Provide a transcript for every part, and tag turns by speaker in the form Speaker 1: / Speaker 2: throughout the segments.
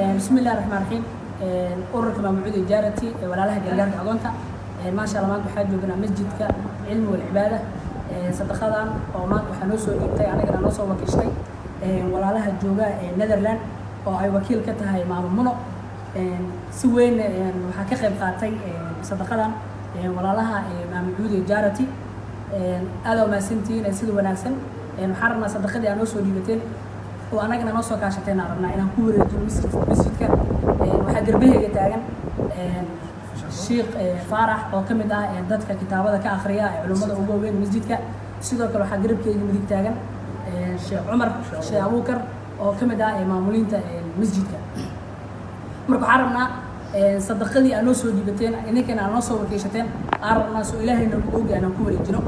Speaker 1: Bismi illahi raxmaan raxiim. Ururka Maamucuud Charity ee walaalaha gargaarka agoonta, maasha Allah, maanta waxaa joognaa masjidka Cilmi Walcibaada. Sadaqadan oo maanta waxaa noo soo dhiibtay, anagana noo soo wakiishtay walaalaha jooga Netherland oo ay wakiil ka tahay Maamo Muno. Si weyn waxaa ka qayb qaatay sadaqadan walaalaha Maamucuud Charity. Aad aa mahadsantihiin sida wanaagsan. Waxaan rabnaa sadaqadii aa noo soo dhiibateen oo anagana noo soo kaashateen aan rabnaa inaan ku wareejino masjidka. Waxaa garbaheyga taagan Sheikh Faarax oo ka mid ah dadka kitaabada ka akhriya ee culimmada ugu waaweyn masjidka. Sidoo kale waxaa garabkeyga midig taagan Sheekh Cumar Sheekh Abuukar oo ka mid ah maamuliinta masjidka. Marka waxaan rabnaa sadaqadii aa noo soo dhiibateen, idinkana aa noo soo wakiishateen, aan rabnaa soo Ilaahay nagu ogi inaan ku wareejino.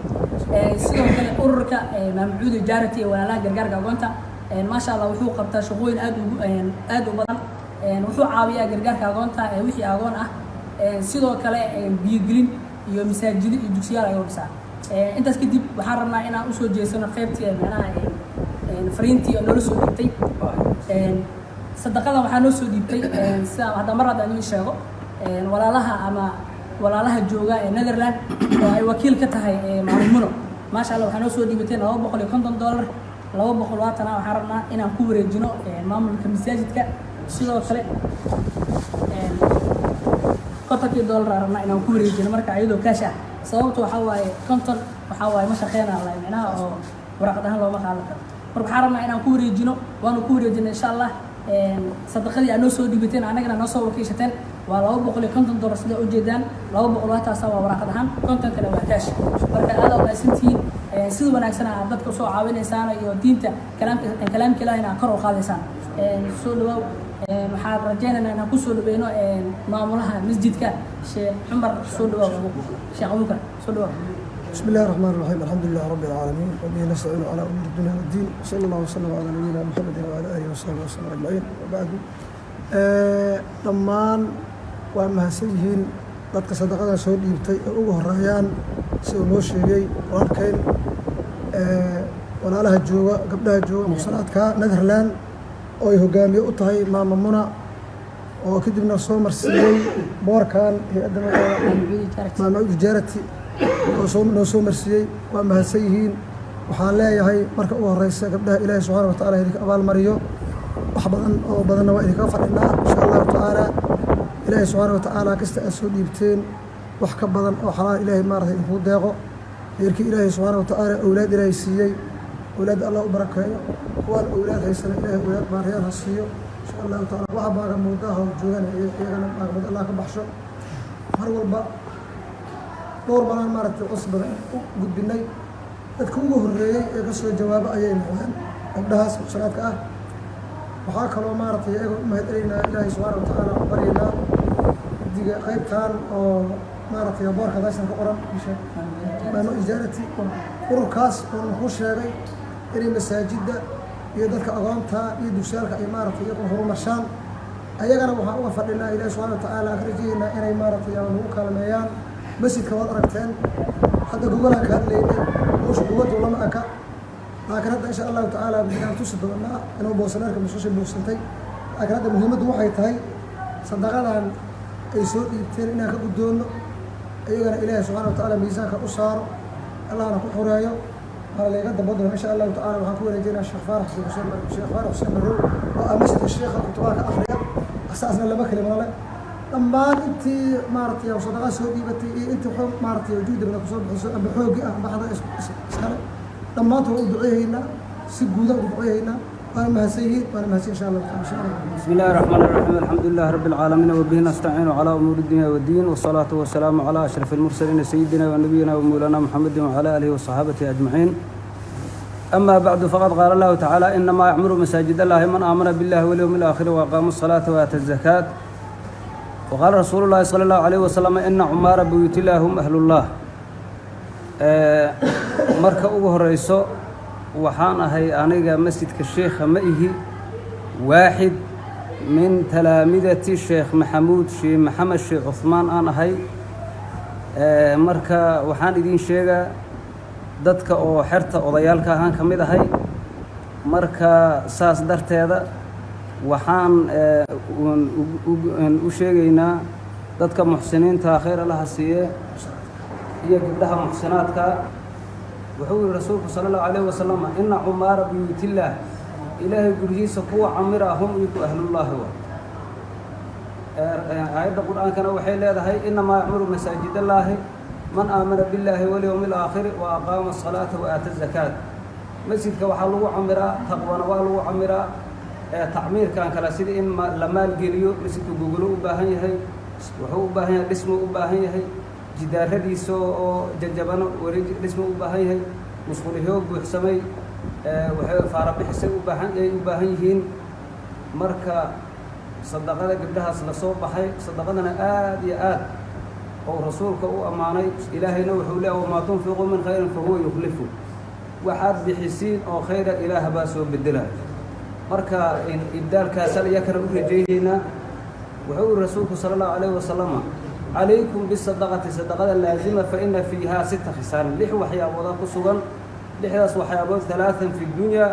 Speaker 1: Sidoo kale ururka Maamucuuda Charity ee walaalaha gargaarka agoonta, maasha Allah, wuxuu qabtaa shaqooyin aad ugu aad u badan. Wuxuu caawiyaa gargaarka agoonta ee wixii agoon ah. Sidoo kale biyogelin iyo masaajido iyo dugsiyaal ayuu dhisaa. Intaas kadib waxaan rabnaa inaan usoo jeesano qaybtii macnaha fariintii oo noola soo dhiibtay. Sadaqadan waxaa noo soo dhiibtay, sida hadda mar hadda idiin sheego, walaalaha ama walaalaha jooga ee Netherland oo ay wakiil ka tahay Maamo Muno. Maasha Allah, waxaa noo soo dhiibateen $250. 200 waatana waxaan rabnaa inaan ku wareejino maamulka masaajidka. Sidoo kale 50kii dollar aan rabnaa inaan ku wareejino marka iyadoo cash ah. Sababta waxaa waaye 50 waxaa waaye ma shaqeynaa la micnaha oo waraqad ahaan looma qaadan karo. Marka waxaan rabnaa inaan ku wareejino, waanu ku wareejinay insha Allah. Sadaqadii aad noo soo dhiibateen, annagana noo soo wakiishateen, waa $250 sida ujeedaan. 200 waataasa waa waraaqad ahaan, 50-kana waa cash. Marka aad aa mahadsantihiin sida wanaagsan aad dadka usoo caawinaysaan iyo diinta kalaamka kalaamka Ilaahina aad kor u qaadaysaan. Soo dhawaaw. Waxaan rajaynaynaa inaan kusoo dhaweyno maamulaha masjidka, Sheekh Cumar. Soo dhawaaw, Sheekh Abuukar, soo dhawaaw.
Speaker 2: بسم الله الرحمن الرحيم، الحمد لله رب العالمين، وبه نستعين على امور الدنيا والدين، صلى الله وسلم على نبينا محمد وعلى اله وصحبه وسلم اجمعين، وبعد. Dhammaan waa mahadsan yihiin dadka sadaqadan soo dhiibtay ee ugu horeeyaan, si uu noo sheegay walaalkayn, walaalaha jooga, gabdhaha jooga muxsanaadka Netherland oo ay hogaamiye u tahay Maama Muna, oo kadibna soo marsiiyey boorkan hay-adda magaceeda Maama Charity oo soo noo soo marsiiyey. Waa mahadsan yihiin. Waxaan leeyahay marka ugu horeysa, gabdhaha, Ilaahay subxaana wa tacaala idinka abaalmariyo. Wax badan oo badanna waa idinkaga fadhinaa insha Allahu tacaala. Ilaahay subxaana wa tacaala kasta aad soo dhiibteen wax ka badan oo xalaal Ilaahay maarata idinkugu deeqo. Heerkii Ilaahay subxaana wa tacaala awlaad Ilaahay siiyey, awlaadda Allah u barakeeyo. Kuwaan awlaad haysana, Ilaahay awlaad baariyaal ha siiyo insha Allahu taala. Waxa baaga muudaha oo joogana, iyagana baagamud Allah ka baxsho. Mar walba dhowr badan maaragtay cos badan u gudbinay, dadka ugu horreeyey ee kasoo jawaabo ayay noqdeen gabdhahaas muxsanaadka ah. Waxaa kaloo maaragtay iyaga u mahad celinaynaa, Ilaahay subxaana wa tacaala u baryaynaa guddiga qaybtan oo maaragtay boorka daashan ku qoran, Maamo Charity, ururkaas oo muxuu sheegay inay masaajidda iyo dadka agoonta iyo dugsiyaalka ay maaragtay iyaguna horumarshaan. Ayagana waxaan uga fadhinaa, Ilahi subxana wa tacaala ka rajaynaa inay maaragtay nagu kaalmeeyaan masjidka. Waad aragteen, hadda gogolaan ka hadlaynay, hawsha gogoltu lama aka, laakiin hadda insha Allahu tacaala waxaan tusi doonaa inuu boosaneerka musqusha buugsantay. Laakiin hadda muhiimaddu waxay tahay sadaqadan ay soo dhiibteen inaan ka guddoonno, iyagana Ilaahay subxana wa tacaala miisaanka u saaro, Allahna ku xureeyo. Waana layga damba doona insha Allahu tacala. Waxaan ku wareejinaa Sheekh Faarax, Xuseen, Sheekh Faarax Xuseen Barrow oo ah masjidka sheekha kutubaha ka akhriya. Asaasna laba kelimado leh. Dhammaan intii maaragtay sadaqa soo dhiibatay iyo intii xoog maaragtay juhdi badan kusoo bixiso amba xooggi ah amba xada iskale, dhammaantood waa u duceeyeynaa, si guuda ugu duceeyeynaa. Waana mahadsan yihiin, waana mahadsan insha Allahu taala insha Allah.
Speaker 3: بسم الله الرحمن الرحيم، الحمد لله رب العالمين، وبه نستعين على أمور الدنيا والدين، والصلاة والسلام على أشرف المرسلين، سيدنا ونبينا ومولانا محمد وعلى آله وصحابته أجمعين. أما بعد، فقد قال الله تعالى: إنما يعمر مساجد الله من آمن بالله واليوم الآخر وأقام الصلاة وآتى الزكاة. وقال رسول الله صلى الله عليه وسلم: إن عمار بيوت الله هم أهل الله. Marka ugu horeyso, waxaan ahay aniga masjidka sheekha ma ihi, waaxid min talaamidati Sheekh Maxamuud Sheekh Maxamed Sheekh Cuhmaan aan ahay. Marka waxaan idiin sheegaa dadka oo xerta odayaalka ahaan ka mid ahay. Marka saas darteeda Waxaan u sheegaynaa dadka muxsiniinta, khayr Allaha siiye, iyo gabdhaha muxsinaadka. Wuxuu yihi Rasuulku sala Allahu calayhi wasalam: "Ina cumaara buyuutillaah", Ilaahay guryihiisa kuwa camira, "hum", iku ahlullaahi wa. Aayadda Qur-aankana waxay leedahay: "Inamaa yacmuru masaajid allaahi man aamana billaahi walyowmi alaakhiri wa aqaama asalaata wa aata zakaat." Masjidka waxaa lagu camiraa taqwana, waa lagu camiraa tacmiirkan kale, sida in la maalgeliyo. Masjidka gogolo u baahan yahay, wuxuu u baahan yahay dhismo, u baahan yahay jidaaradiisa oo jajabano weli dhismo u baahan yahay, musqulihoo buuxsamay, waxay faarabixisay u baahan ay u baahan yihiin. Marka sadaqada gabdhahaas la soo baxay, sadaqadana aad iyo aad oo Rasuulka u ammaanay. Ilaahayna wuxuu leeya: "Wamaa tunfiquu min khayrin fahuwa yukhlifu." Waxaad bixisiin oo khayra, Ilaah baa soo bedelaya. Marka ibdaalkaasaan iyakana u rajaynaynaa. Wuxuu yihi Rasuulku sala Allahu calayhi wasalama: "Calaykum bisadaqati", sadaqada laazima, "fa ina fiihaa sita khisaalin", lix waxyaabooda ku sugan. Lixdaas waxyaabood: halaaan fi dunya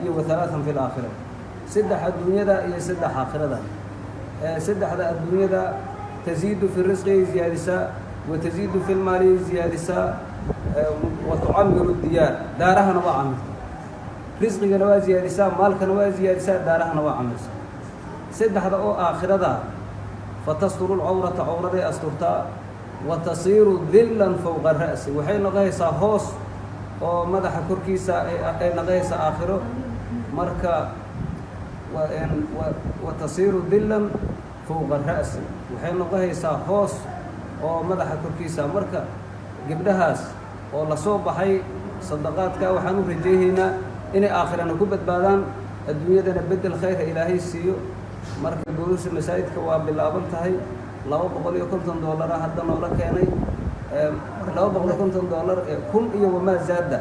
Speaker 3: iyo wa halaaan fi laakhira, saddex adduunyada iyo saddex aakhirada. Saddexda adduunyada: tasiidu fi risqi, ziyaadisaa, wa tasiidu fi lmaali, ziyaadisaa, wa tucamiru diyaar, daarahana waa camirta. Risqigana waa ziyaadisaa, maalkana waa ziyaadisaa, daarahana waa camirsaa. Saddexda oo aakhirada: fatasturu lcawrata, cawraday asturtaa, wa tasiiru dillan fowqa ra'si, waxay noqonaysaa hoos oo madaxa korkiisa ay noqonaysaa aakhiro. Marka wa tasiiru dillan fowqa ra'si, waxay noqonaysaa hoos oo madaxa korkiisa. Marka gabdhahaas oo lasoo baxay sadaqaadka, waxaan u rajaynaynaa inay aakhirana ku badbaadaan, adduunyadana bedel khayrka Ilaahay siiyo. Marka gogasha masaajidka waa bilaaban tahay. $250 hadda noola keenay, $250 kun iyo wamaa zaada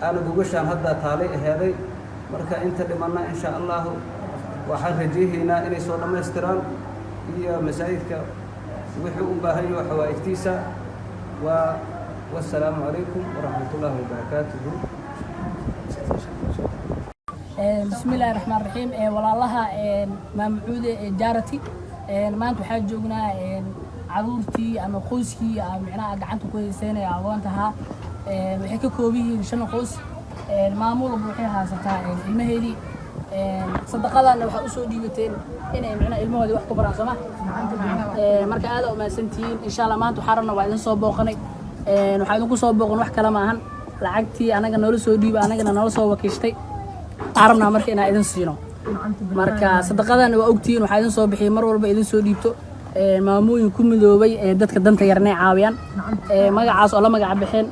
Speaker 3: aana gogashaan hadda taalay aheeday. Marka inta dhimanna, insha Allahu, waxaan rajaynaynaa inay soo dhammaystiraan, iyo masaajidka wixii u baahan yaho xawaa'ijtiisa. Waa wassalaamu calaykum waraxmat ullaahi wabarakaatuhu.
Speaker 1: Bismi illaahi raxmaan raxiim. Walaalaha Maamucuude Charity, maanta waxaa joognaa caruurtii ama qoyskii micnaha gacanta ku hayseynaya agoontahaa. Waxay ka kooban yihiin shan qoys. Maamul walba waxay haysataa ilmaheedii. Sadaqadanna waxaa usoo dhiibateen inay micnaha ilmahoodii wax ku baraan, sooma? Marka aada umahadsantihiin. Insha Allah maanta waxaa rabna, waa idin soo booqanay. Waxaa idinku soo booqan wax kale maahan, lacagtii anaga noola soo dhiiba, anagana noola soo wakiishtay, waxaan rabnaa marka inaan idin siino. Marka sadaqadana waa ogtihiin, waxaa idin soo bixiyay, mar walba idin soo dhiibto maamooyin ku midoobay ee dadka danta yarnay caawiyaan, magacaas oo la magaca bixeen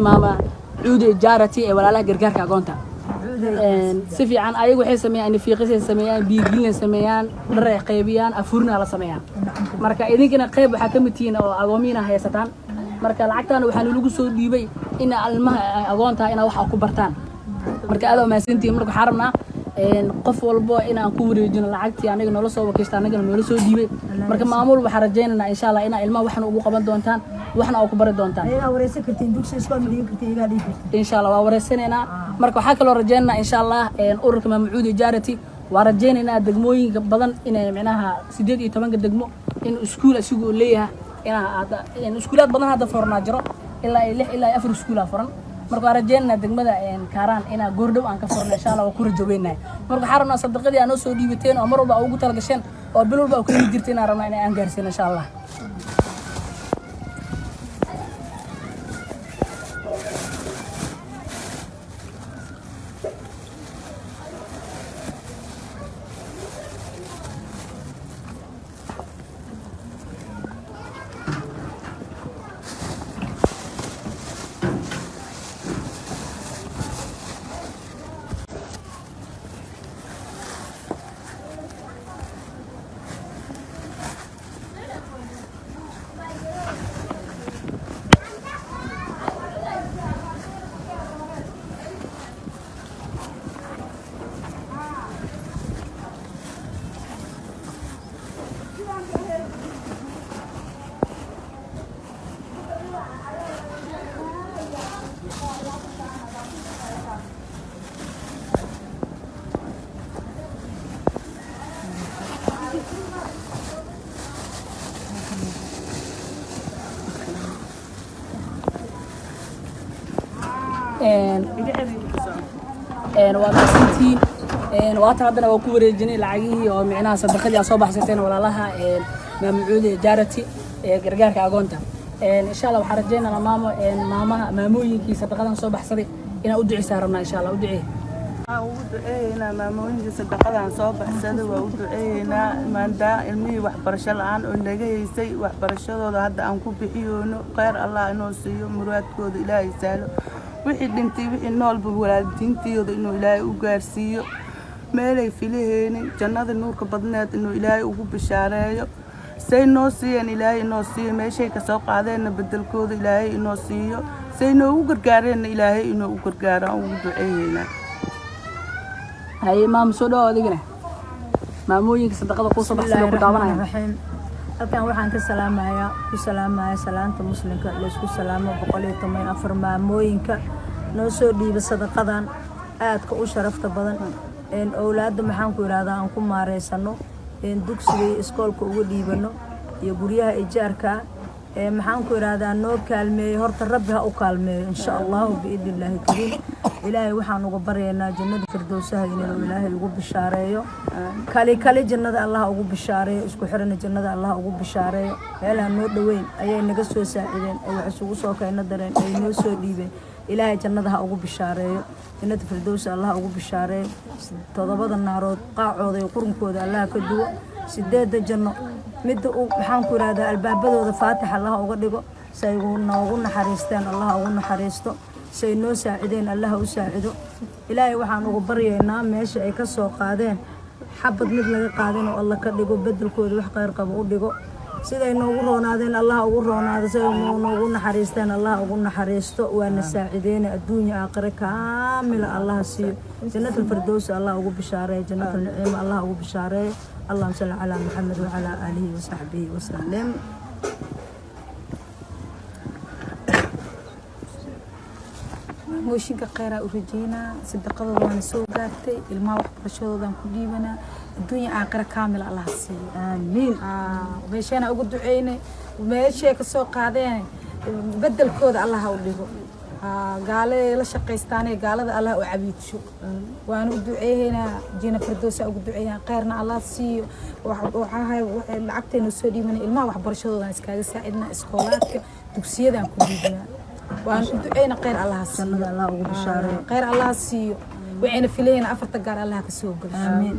Speaker 1: Maama Cuude Charity ee walaalaha gargaarka agoonta. Si fiican ayagu waxay sameeyaan, fiiqisay sameeyaan, biigelinay sameeyaan, dhar ay qaybiyaan, afurna la sameeyaan. Marka idinkana qayb waxaa ka mid tihiin oo agoomiina haysataan. Marka lacagtaana waxaa lagu soo dhiibay in ilmaha agoonta inaa wax ku bartaan. Marka aad umahadsantihiin. Marka waxaan rabnaa qof walbo inaan ku wareejino lacagtii aniga noola soo wakiishta, anagana noola soo dhiibay. Marka maamul, waxaan rajaynaynaa insha Allah inaa ilmaha waxna ugu qaban doontaan, waxna oo ku bari doontaan.
Speaker 4: Ayagaa wareysan kartiin, dugsi iskool ma dhigan kartiin, iyagaa dhigi kartiin.
Speaker 1: Insha Allah waa wareysanaynaa. Marka waxaa kaloo rajaynaynaa insha Allah ururka Maamucuudi Charity, waa rajaynaynaa degmooyinka badan inay micnaha 18-ka degmo in iskuul asigu uu leeyahay, inaa iskuulaad badan hadda furnaa jiro, ilaa iyo lix ilaa iyo afar iskuulaa furan. Marka waa rajaynaynaa degmada Kaaraan inaa goordhow aan ka furno insha Allah, waa ku rajoweynahay. Marka waxaan rabnaa sadaqadii aa noo soo dhiibateen oo mar walba aa ugu talagasheen oo bil walba aa ku heli jirta, inaan rabnaa in aan gaarsiino insha Allah. Waa mahadsantihiin. Waatan haddana waa ku wareejinay lacagihii oo micnaha sadaqadii aad soo baxsateen, walaalaha Maamucuudi Charity ee gargaarka agoonta. Insha Allah waxaan rajaynaynaa maamo, maamaha, maamooyinkii sadaqadan soo baxsaday inaan u duceysaa rabnaa. Insha Allah u duceey.
Speaker 5: Waxaan ugu duceeyeynaa maamooyinka sadaqadan soo baxsaday, waa u duceeyeynaa maandaa ilmihii waxbarasho la-aan oo naga haysay, waxbarashadooda hadda aan ku bixiyoono. Kheyr Allah inoo siiyo, muraadkooda Ilaahay sahlo, wixii dhintay, wixii noolba waalidiintooda inuu Ilaahay u gaarsiiyo, meelay filaheenin jannada nuurka badneed inuu Ilaahay ugu bishaareeyo. Say noo siiyeen Ilaahay inoo siiyo, meeshay kasoo qaadeenna bedelkooda Ilaahay inoo siiyo, say noogu gargaareenna Ilaahay inoo u gargaaro aan ugu duceeyeynaa.
Speaker 1: Haye maamo, soo dhawo adigana. Maamooyinka sadaqada kuu soo baxsaday ku daawanayaan.
Speaker 4: Raxiim. Halkan waxaan ka salaamayaa, ku salaamayaa salaanta muslimka laysku salaamo, 114 maamooyinka noo soo dhiiba sadaqadan aadka u sharafta badan een owlaadda, maxaan ku idhahdaa, aan ku maareysano een dugsiga iyo iskoolka uga dhiibano iyo guryaha ijaarka ah ee, maxaan ku idhahdaa, noo kaalmeeyo. Horta Rabbi ha u kaalmeeyo, insha Allahu biidni Illaahi kariim. Ilaahay waxaan uga baryaynaa jannada firdowsaha inuu Ilaahay ugu bishaareeyo. Kali kali jannada Allah ugu bishaareeyo, isku xirana jannada Allah ugu bishaareeyo. Meelaha noo dhoweyn ayay naga soo saacideen oo wax isugu soo kayna dareen ay noo soo dhiibeen. Ilaahay jannada ha ugu bishaareeyo, jannada firdowsa Allah ugu bishaareeyo. Toddobada naarood qaacooda iyo qurunkooda Allah ka duwo. Sideedda janno midda uu, maxaan ku idhahdaa, albaabadooda faatix Allah uga dhigo. Say noogu naxariisteen Allah ugu naxariisto, say noo saacideen Allah u saacido. Ilaahay waxaan ugu baryaynaa meesha ay ka soo qaadeen xabad mid laga qaadin oo Alla ka dhigo, bedelkooda wax khayr qabo u dhigo. Siday noogu roonaadeen Allah ugu roonaado, siday noogu naxariisteen Allah ugu naxariisto. Waana saacideena, adduunya aakhire kaamila Allah siiyo, jannatul firdows Allah ugu bishaareeyo, jannatul naciima Allah ugu bishaareeyo. Allahuma salli calaa Maxamed wacalaa aalihi wasaxbihi wasalim.
Speaker 6: Maamooyinka kheyraa u rajeynaa, sadaqadooda waana soo gaartay, ilmaha waxbarashadoodaan ku dhiibanaa, adduunya aakhira kaamil Allah siiyo.
Speaker 4: Aamiin.
Speaker 6: Meesheena ugu duceynay, meeshay ka soo qaadeen bedelkooda Allah ha u dhigo. Gaale la shaqaystaanee, gaalada Allah u cabiidsho. Waana u duceeyeynaa, jina firdowsa ugu duceeynaa, kheyrna Allah siiyo. Waxaahay lacagteena soo dhiibanay, ilmaha waxbarashadoodaan iskaga saacidnaa, iskoolaadka dugsiyadaan ku dhiibnaa. Waan u duceyna, kheyr Allah siiyo.
Speaker 4: Jannada Allah ugu bishaareeyo.
Speaker 6: Kheyr Allah siiyo, waxayna filayna afarta gaar Allah ka soo gelsho.
Speaker 4: Aamiin.